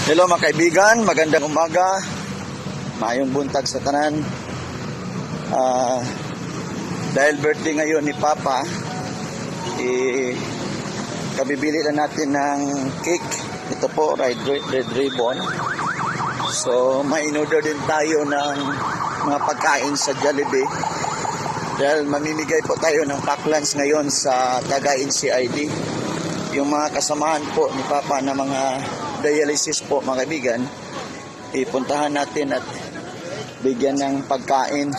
Hello, mga kaibigan, magandang umaga. Maayong buntag sa tanan. Dahil birthday ngayon ni Papa, eh, kabibili lang natin ng cake. Ito po, red ribbon. So, may in-order din tayo ng mga pagkain sa Jollibee. Dahil mamimigay po tayo ng pack lunch ngayon sa Tagain CID, yung mga kasamahan po ni Papa na mga dialysis po, mga kaibigan, ipuntahan natin at bigyan ng pagkain.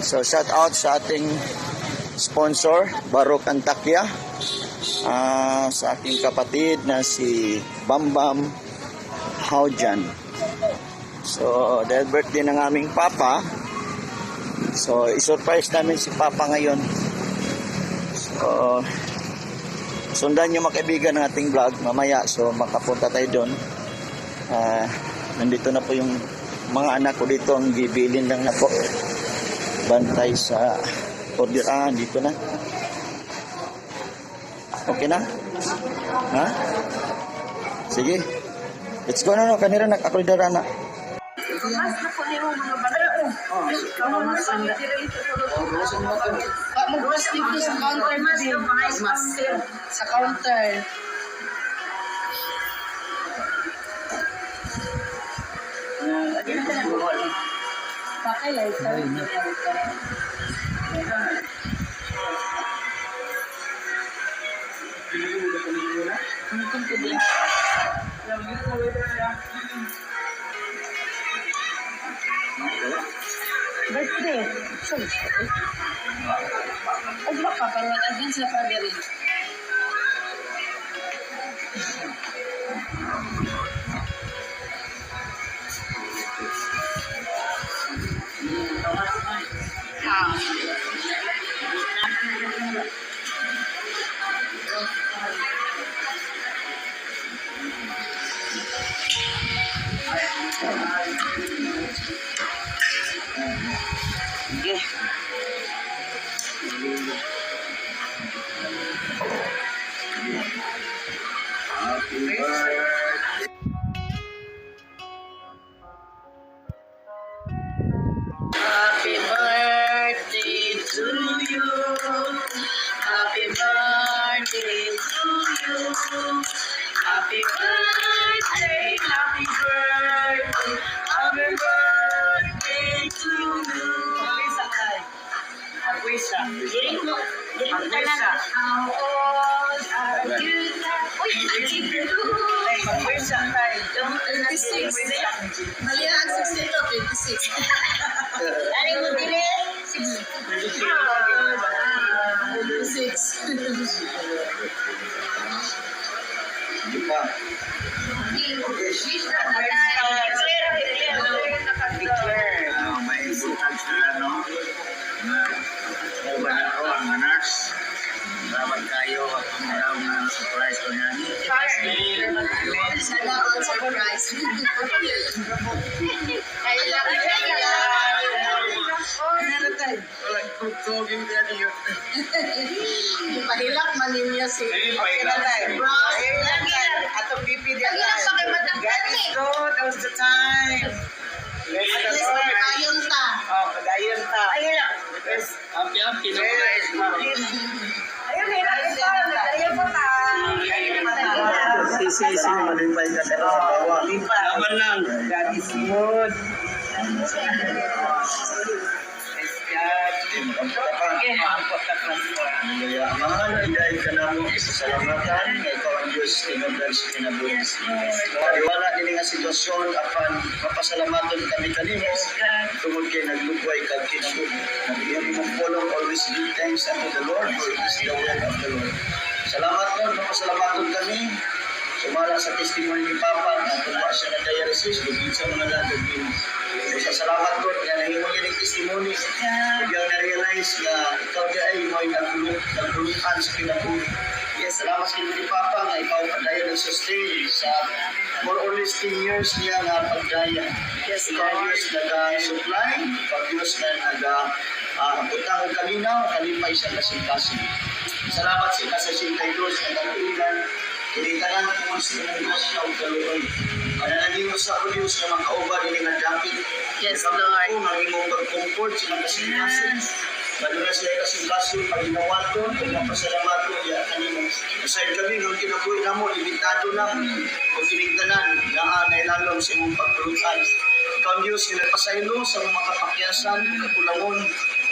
So shout out sa ating sponsor, Barok Antakya, sa aking kapatid na si Bambam Haujan. So dahil birthday ng aming Papa, so isurprise namin si Papa ngayon. So sundan nyo, mga kaibigan, ang ating vlog mamaya, so makapunta tayo doon. Nandito na po yung mga anak ko dito, ang gibilin lang na po bantay sa order. Dito na. Okay na, ha? Sige, let's go na. No, kanira nak ako dara na. Mas na po nimo mga bata. Mag-rest dito sa counter din. Sa counter. Pakay lighter. Birthday. Sorry. Ugma ka para again sa padre. Happy birthday to you. Happy birthday to you. Happy birthday, happy birthday, happy birthday to you. Diri mo, diri mo tanan. How old are you now? Uy, 26. Mali ang 62, 26. Ari mo dili? 26. Hindi pa. Wish na tatay. Declare, declare. May buntag sila, no? Na uban ako ang mga nurse. Salamat kayo at ang mga surprise ko niyan. Sana all surprise. Walang tugtugin ka niyo. Pahilak man ninyo si Brown. Atong BP Ang ilang pa kay Madam God is Carmen. good all the time. Bless At the least Lord. padayon ta. Oh, padayon ta. Ayun lang. Yes. Ampi-ampi na Yes. Ayun, ayun pa ta. Si si si malipay ka sa bawa. Laban lang. God is good. Yes, God. Maangkot na pastor. Hallelujah. Mahal na dahil ka namo salamatan nga ikaw ang Diyos tinubdan sa kinabuhi. Wala nini nga sitwasyon apan mapasalamaton kami kanimo tungod kay naglugway kag kinabuhi. Nabigyan mo pulong, "Always give thanks unto the Lord, for it is the will of the Lord." Salamat, Lord, mapasalamaton kami. Sumala sa testimony ni Papa na kung wa siya na dialysis, lugid sa mga latog. So, sa salamat, Lord, nga nahimo niya ng testimony. Biglang na-realize nga ikaw di ay mo'y nagulutan sa kinabuhi. Yes, salamat sa ni Papa nga ikaw padayon nag-sustain sa more or less 10 years niya nga pagdaya. Yes, ikaw Diyos nag-supply, ikaw Diyos na nag butang og kalinaw, kalipay sa kasing-kasing. Salamat sa ikasasintay Diyos na katuigan, kini tanan tungod sa imong Diyos na og kaluoy. usa o Diyos nga makauban ini nga dapit. Yes, Nakampo Lord. ko nga imong pag-comfort sa mga kasing-kasing. Lalo na sila kasing-kasing paginawaton ug mapasalamaton diya kanimo. Aside kami nga kinabuhi namo limitado lang ug kining tanan naa nailalom sa imong pagpulutan. Ikaw ang Diyos nga nagpasaylo sa mga kapakyasan, kakulangon,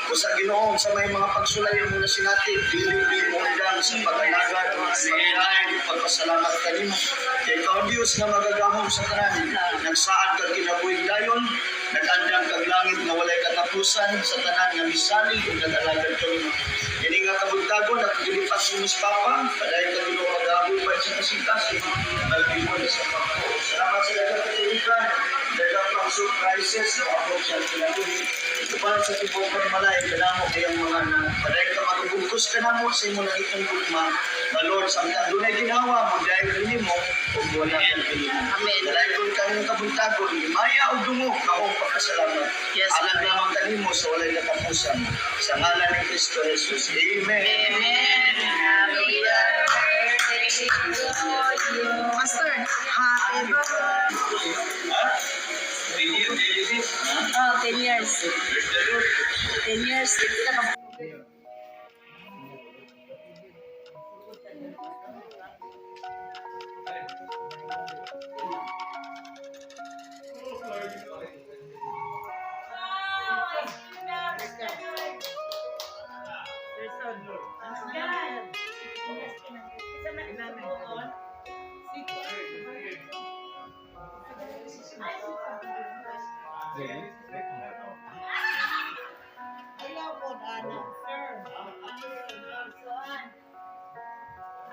o sa Ginoo sa may mga pagsulay mo na sinati, dili di mo undang sa pag-alagad, pagkain, pagpasalamat kanimo. Kay ikaw ang Diyos nga magagahom sa tanan, nagsaad kag kinabuhi dayon, nag-andam kag langit nga walay katapusan sa tanan nga misalig ug nag-alagad kanimo. Ini nga kabuntagon at gilipas ni Miss Papa, padayon ka Ginoo mag-aabupan sa kasing-kasing, malbihon sa pagkaon. Salamat sa daghang katulikan, daghang pang surprises na abot sa kinabuhi. Ito pa sa tibuok malay, kanamo kayang mga anak. Padayon ka magugugos ka namo sa imo na itong gugma. Na Lord, samtang dunay ginawa mo dahil nimo ug wala kang pinimo. Amen. Dalaygon kami kabuntagon, himaya o dungog akong pagkasalamat. Yes, Alam lamang kanimo sa walay katapusan. Sa ngalan ni Kristo Jesus. Amen. Amen. Happy birthday to you. Pastor, happy birthday. Ha? 10 years. Oh, 10 years. 10 years. Hindi na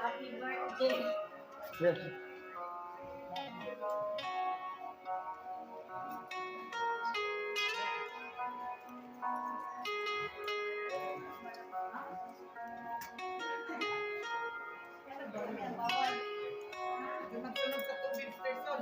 Happy birthday. Magtunog sa tubig, person.